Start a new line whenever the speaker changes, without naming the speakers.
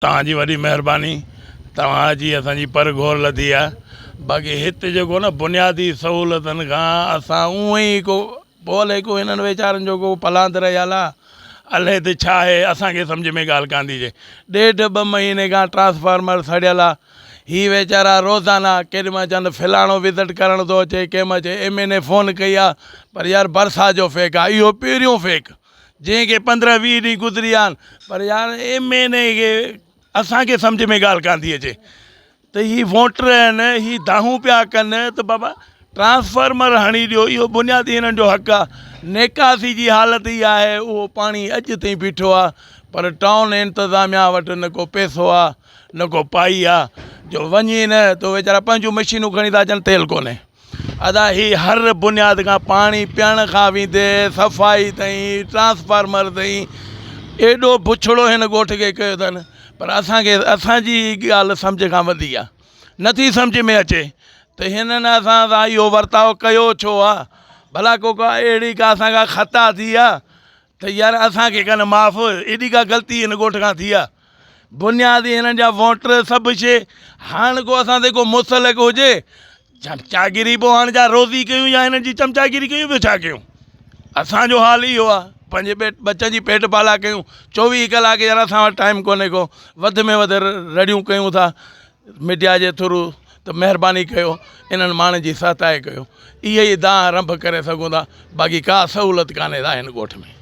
توهان جي وڏي مهرباني توهان اچي اسان جي پر گهور لڌي آ باقي هت جيڪو نه بنيادي سهولتن کان اسان اونئن ئي ڪو پوء الائي ڪو هنن ويچارن جو ڪو پلاند رهيل آ الائي ته ڇا آهي اسان کي سمجهه ۾ ڳالهه ڪانه ٿي اچي ڏيڍ ٻه مهيني کان ٽرانسفارمر سڙيل آ هي ويچارا روزانه ڪيڏي مهل چون ته فلاڻو وزٽ ڪرڻ ٿو اچي ڪنهن مهل چئي ايم اين اي فون ڪئي آ پر يار برسات جو فيڪ آ اهو پهريون فيڪ جنهن کي 15 20 ڏينهن گذري ويا آهن پر يار ايم اين اي کي اسان کي سمجهه ۾ ڳالهه ڪانه ٿي اچي ته هي ووٽر آهن هي دانهون پيا ڪن ته بابا ٽرانسفارمر هڻي ڏيو اهو بنيادي هنن جو حق آهي نيڪاسي جي حالت اها آهي اهو پاڻي اڄ تائين بيٺو آهي پر ٽائون انتظاميا وٽ نه ڪو پئسو آهي نه ڪو پائي آهي جو وڃي نه ته ويچارا پنهنجون مشينون کڻي ٿا اچن تيل ڪونهي ادا هي هر بنياد کان پاڻي پيئڻ کان ويندي صفائي تائين ٽرانسفارمر تائين ايڏو بڇڙو هن ڳوٺ کي ڪيو اٿن پر اسان کي اسان جي ڳالهه سمجهه کان وڌي آ نٿي سمجهه ۾ اچي ته هنن اسان سان اهو ورتاء ڪيو ڇو آ ڀلا ڪو ڪا اهڙي ڪا اسان کان خطا ٿي آ ته يار اسان کي ڪن معاف ايڏي ڪا غلطي هن ڳوٺ کان ٿي آ بنيادي هنن جا ووٽر سڀ شي هاڻ ڪو اسان تي ڪو مسلڪ هجي چمچاگيري پوء هاڻ جا روزي ڪيون يا هنن جي چمچاگيري ڪيون ٻيو ڇا ڪيون اسان جو حال اهو آ پنهنجي پيٽ ٻچن جي پيٽ پالا ڪيون 24 ڪلاڪ يار اسان وٽ ٽائيم ڪونهي ڪو وڌ ۾ وڌ رڙيون ڪيون ٿا ميڊيا جي ٿرو ته مهرباني ڪيو انهن ماڻهن جي سهتائي ڪيو اهي ئي دانهن رنڀ ڪري سگهون ٿا باقي ڪا سهولت ڪانهي ٿا هن ڳوٺ ۾.